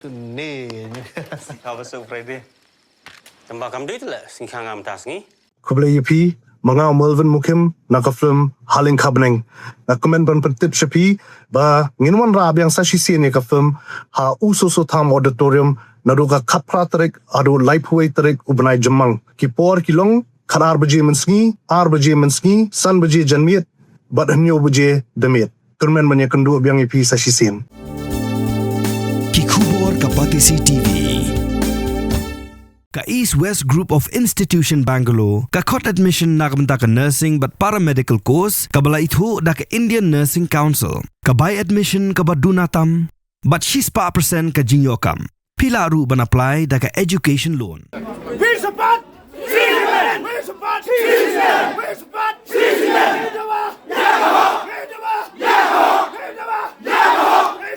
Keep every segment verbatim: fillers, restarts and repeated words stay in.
Ni. Sngewbha Friday. Tang ba kam dei te la sngewbha ngam ta sngi. Khublei ïa phi, ma nga u Melvin Mukim na ka film Haleng Khabneng. Nga kmen ban pyntip sha phi ba ngin wanrah biang sa shisien ïa ka film ha U Soso Tham Auditorium naduh ka khatphra tarik haduh laiphew wei tarik u bnai Jymmang. Ki por ki long khatar baje mynsngi, ar baje mynsngi, san baje janmiet bad hynñiew baje da miet. Kyrmen ban ïakynduh biang ïa phi sa shisien. Ki khubor ka Batesi T V. Ka East West Group of Institution Bangalore ka khot admission na ka bynta ka nursing bad paramedical course kaba la ithuh da ka Indian Nursing Council. Ka bai admission kaba duna tam bad shispah percent ka jingïoh kam. Phi lah ruh ban apply da ka education loan. We support citizen! We support citizen! We support citizen! We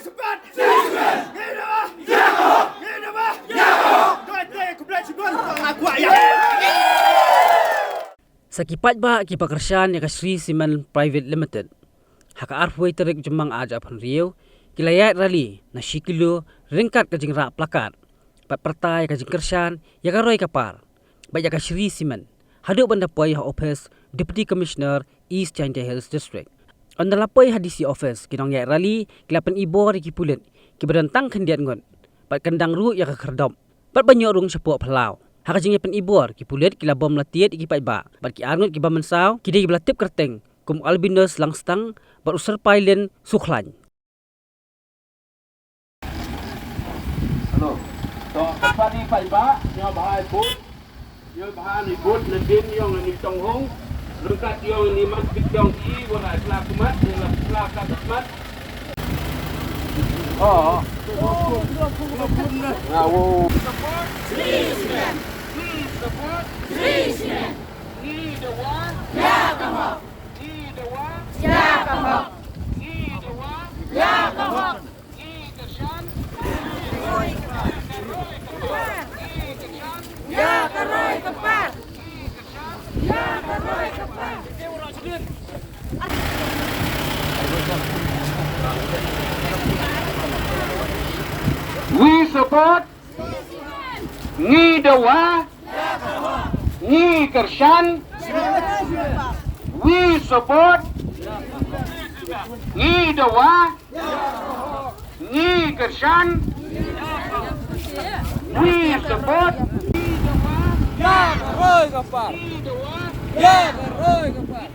support citizen! Sa ki paidbah kiba kyrshan ïa ka Shree Cement Private Limited, ha ka arphew wei tarik Jymmang arhajar arphew hynriew, ki la ïaid rally na shi kilo ryngkat ka jingrah placard bad pyrta ïa ka jingkyrshan ïa ka roi ka par bad ïa ka Shree Cement haduh ban da poi ha ophis Deputy Commissioner East Jaintia Hills District. Ynda la poi ha D C office, ki nongïaid rally ki la pynibor ïa ki pulit kiba don tang khyndiat ngut bad kyndang ruh ïa ka khyrdop bad ban ïoh rung shapoh phyllaw. Ha ka jingïapynibor, ki pulit ki la bom la tied ïa ki paidbah bad ki arngut kiba mynsaw ki dei kiba la tip kyrteng kum Albinus Langstang bad u Syrpai Lin Sukhlain. Hello. To, kata ni paidbah, nyo bha i bud, nyo bha ni bud, na din yong ni tong hong, ryngkat yong ni man pit yong i, wala i pla kumat, ni la pla ka kumat. Oh. Na wo. Support. Please, man. Please support. Please, man. Ni da wa. Ya ka hok. Ni da wa. Ya ka hok. Ni da wa. Ya ka hok. Ni da shan. Ni da roi ka par. Ni da shan. Ya ka roi ka par. Ni da shan. Ya ka roi ka par. We support. Ngi dawa. Ngi kyrshan. We support. Ngi dawa. Ngi kyrshan. We support. Ya ka roi ka par. Ya ka roi ka par.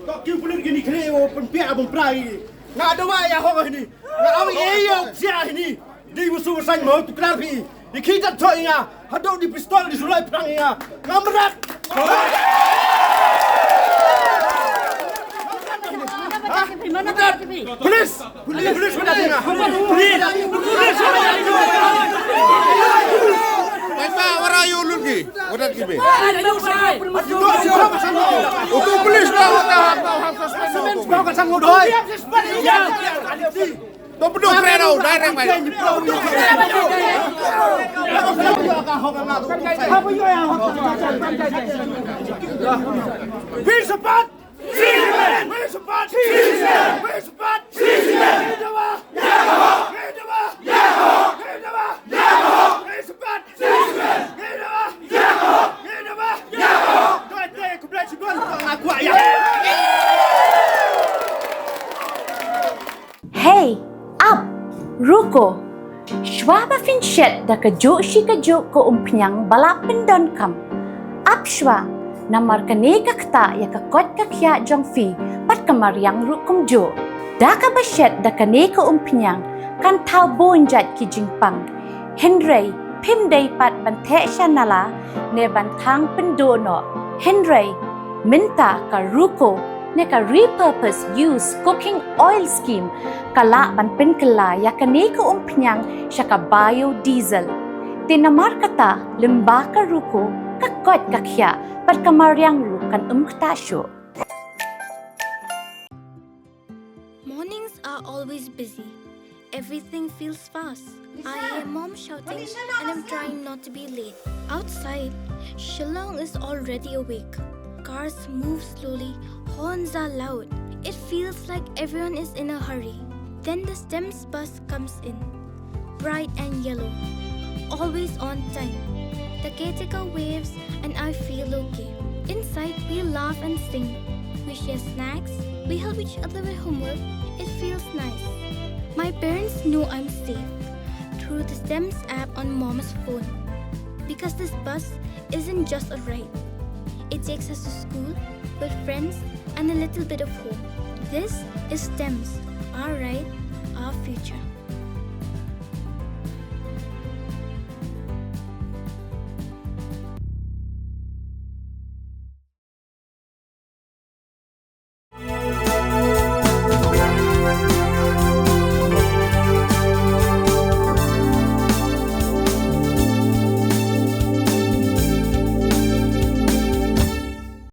Ka kiew pulit kini kre o pynpia bym pra i. Nga dawa ïa hok hini. Nga awi e ïa u psia hini. Di musu u sain mo tu klar phi. Di khita tho i nga. Haduh di pistol di sulai prang i nga. Nga mrak. Police! Police! Police! Police! Police! Wara yu lulki. Wadat ki be. Utu police ba wata hap hap suspend. To pdu kre rau direct bai. Wi sepat. Wi sepat. Wi sepat. Hey, ap, ruko. Shwa ba phin shet da kajuh shi kajuh ka umphniang ba la pyndonkam, ap shwa, namar kane ka ktah ïa ka koit ka khiah jong phi bad ka mariang ruh kumjuh. Da kaba shet da kane ka umphniang kan thaw bun jait ki jingpang. Hynrei phim dei pat ban theh sha nala ne ban thang pynduh noh. Hynrei mynta ka ruko ne ka repurpose use cooking oil scheme ka lah ban pynkylla ïa kane ka umphniang sha ka biodiesel. Te namar kata lyngba ka ruko ka koit ka khiah bad ka mariang ruh kan ym ktah shuh. Mornings are always busy. Everything feels fast. I hear mom shouting and I'm trying not to be late. Outside, Shillong is already awake. Cars move slowly, horns are loud. It feels like everyone is in a hurry. Then the STEMS bus comes in. Bright and yellow. Always on time. The caretaker waves and I feel okay. Inside, we laugh and sing. We share snacks. We help each other with homework. It feels nice. My parents know I'm safe through the STEMS app on mom's phone. Because this bus isn't just a ride. It takes us to school, with friends, and a little bit of home. This is STEMS, our ride, our future.